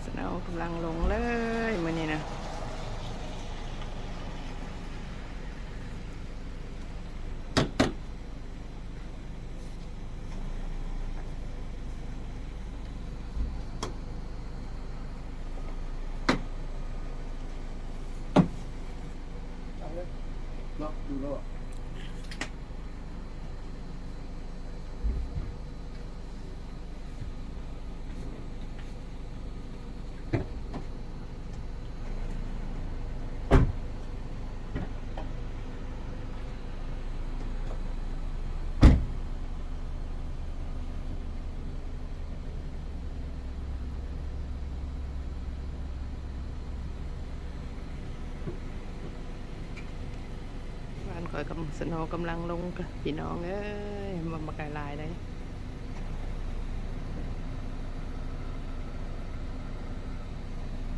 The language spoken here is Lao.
ສະເນົາກຳລັງລົງເລີຍມື້ນີ້ນະ. ເນາະ ຢູ່ເນາະ. ບ້ານຂ້ອຍກຳ ສະໂນກຳລັງລົງ ພີ່ນ້ອງເອີຍ ບໍ່ ບໍ່ໄກຫຼາຍໃດ.